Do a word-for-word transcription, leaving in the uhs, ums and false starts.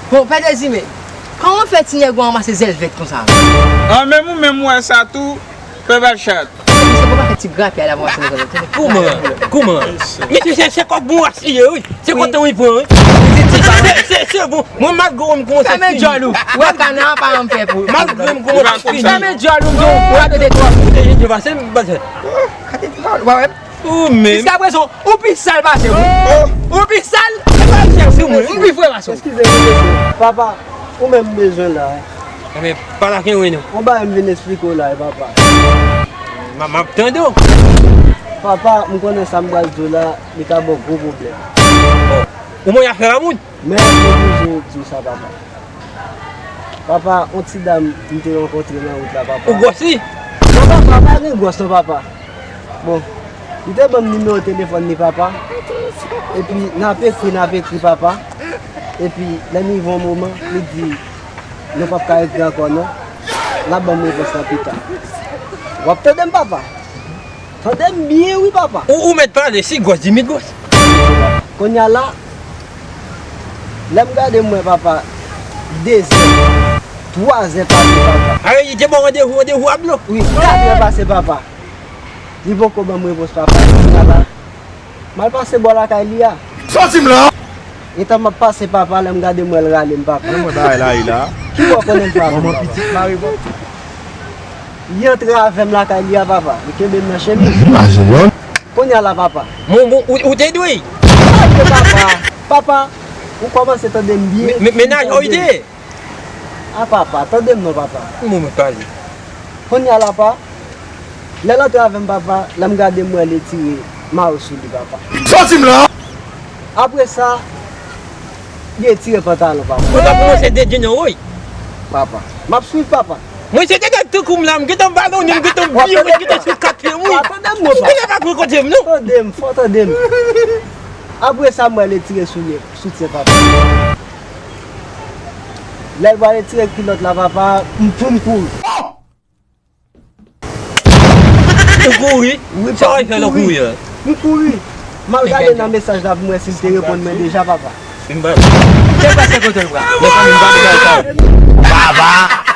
Bon, Pè Dezime, kòman fè ti nèg ou ranmase zèl vèt konsa? An, menm ou menm ou wè sa tou, Pè Bachat. Se pou pa fè ti grapyay la pou ranmase zèl vèt. Kouman? Kouman? Mesye, se, se kòk bon wach li ye, wi. Se kote w pran, wi. Se, se, se, se bon. Mwen, malgre m kòmanse fini. Fèmen djòl ou. Wè kana pa janm fè pou. Malgre m kòmanse fini. Fèmen djòl ou, m di w, ou radote twòp. Ou te jete pase m, pase. Ou menm. Jiskaprezan, ou pi sal pase m. Ou pi sal. M pi fre pase w. Eskize m, mesye. Papa, ou menm m bezwen la. Enben, pale ak mwen non. Yon bagay m vin eksplike w la, papa. M, m ap tande w. Papa, m konnen sa m pral di w la, li ka ba w gwo pwoblèm. Ou mwen afè a moun? Men, mwen bezwen di w sa, papa. Papa, yon ti dam m te rankontre nan wout la, papa. Ou gwòs li? Non, papa, pa gen gwòs non, papa. Bon, li te ban m nimewo telefòn li, papa. Epi, n ap ekri, n ap ekri, papa. Epi, lè n rive yon moman, li di, nou p ap ka ekri ankò, non. L ap ban m repons lan pita. W ap tande m, papa? Tande m byen, wi, papa. Ou, ou mèt pale, si gwòs, di m gwòs. Kounye a la, lè m gade m wè papa, de zè, twa zè pase papa. Ayo, li te ba w randevou, randevou a blo. Wi, kat zè pase papa. Li poko ban m repons papa. Kounye a la, m al pase bò lakay li a. Sòti m la! Etan m ap pase papa, lè m gade m wè l rale m papa. Mwen mwen bagay la, e la. Ki bò konnen l frape m papa? Li antre avè m lakay li a papa. Li kenbe m nan chemiz. Kounye a la papa. Bon, bon, ou, ou te dwe. Tande papa. Papa, ou kòmanse tande m byen. Men, men, mennaj ou te ye? A papa, tande m non papa. Yon moman pale. Kounye a la pa, lè l antre avè m papa, lè m gade m wè li tire mayo sou li papa. Sòti m la! Apre sa, li retire pantalon papa. Ou ta kòmanse dedye non woy. Papa, m ap swiv papa. Mwen se te gad tankou m la, m gentan balon, m gentan byen, m gentan sou katriyèm wi. Tande m non papa. Ou gentan pa pran kote m non. Tande m, fò tande m. Apre sa, m wè li tire soulye, soutyen papa. Lè l pral retire kilòt la papa, m pou m kouri. Ou kouri? Wi, sa w fè lè w kouri a? M kouri. M al gade nan mesaj la pou m wè si l te reponn mwen deja, papa. M pa. Te pase kote l pral. Mezanmi, m pa bezwen sa. Papa!